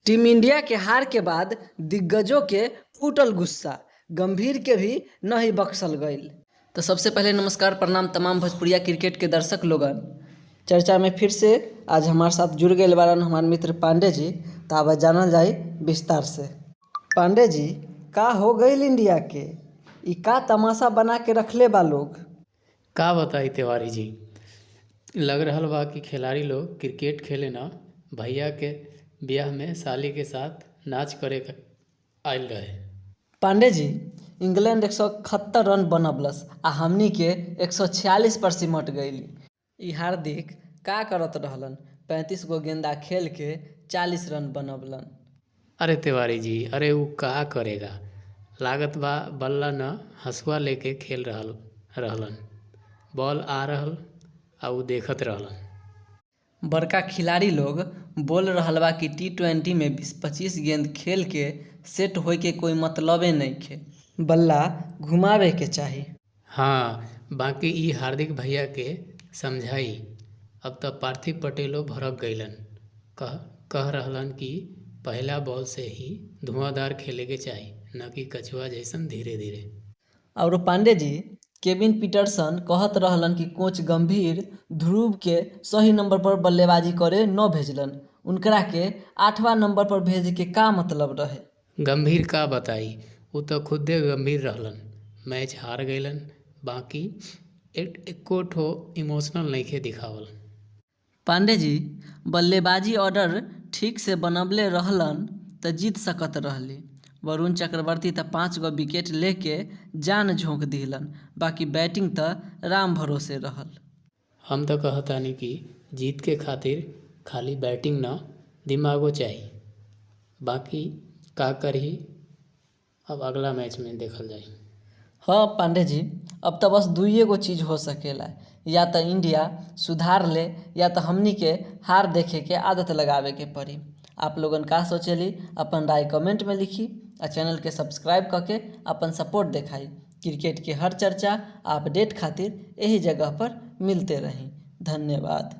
Team India के हार के बाद दिग्गजों के फूटल गुस्सा, गंभीर के भी नहीं बख्शल गईल। तो सबसे पहले नमस्कार, प्रणाम तमाम भोजपुरिया क्रिकेट के दर्शक लोगन। चर्चा में फिर से आज हमारे साथ जुड़ गए बारन हमारे मित्र पांडे जी। तो अब जानल जाई विस्तार से। पांडे जी, का हो गईल इंडिया के? ई का तमाशा बना के रखले बा लोग? का बताई तिवारी जी, लग रहल बा कि खिलाड़ी लोग क्रिकेट खेले ना, भैया के ब्याह में साली के साथ नाच करे आइल रहे। पांडे जी, इंग्लैंड 171 रन बनबलस आ हमनी के 146 पर सिमट गईली। ई हार्दिक का करत रहलन? 35 गो गेंदा खेल के 40 रन बनबलन। अरे तिवारी जी, अरे ऊ का करेगा, लागत बा बल्ला न हंसुआ लेके खेल रहल रहलन। बॉल आ रहल आ ऊ देखत रहलन। बड़का खिलाड़ी लोग बोल रहल बा कि टी20 में 20-25 गेंद खेल के सेट होए के कोई मतलबे नइखे, बल्ला घुमावे के चाही। हाँ, बाकी ई हार्दिक भैया के समझाई। अब त पार्थिव पटेलो भड़क गईलन, कह कह रहलन कि पहला बॉल से ही धुआंधार खेले के चाही, न कि कछुआ जैसन धीरे धीरे। और पांडे जी, केविन पीटरसन कहत रहलन कि कोच गंभीर ध्रुव के सही नंबर पर बल्लेबाजी करे न भेजलन। उनकरा के 8वां नंबर पर भेजे के का मतलब रहे? गंभीर का बताई, ऊ त खुदे गंभीर रहलन। मैच हार गईलन, बाकी एको ठो इमोशनल नइखे दिखावल। पांडे जी, बल्लेबाजी ऑर्डर ठीक से बनवले रहलन त जीत सकत रहली। वरुण चक्रवर्ती त 5 गो विकेट लेके जान झोंक दिहलन, बाकी बैटिंग त राम भरोसे रहल। हम त कहतानी कि जीत के खातिर खाली बैटिंग न, दिमागो चाही। बाकी का करही, अब अगला मैच में देखल जाई। हाँ पांडे जी, अब त बस दुइये गो चीज हो सकेला, या त इंडिया सुधार ले या त हमनी के हार देखे के आदत लगावे के पड़ी। आप लोगन का सोचेली, अपन राय कमेंट में लिखी आ चैनल के सब्सक्राइब करके अपन सपोर्ट देखाई। क्रिकेट के हर चर्चा अपडेट खातिर यही जगह पर मिलते रही। धन्यवाद।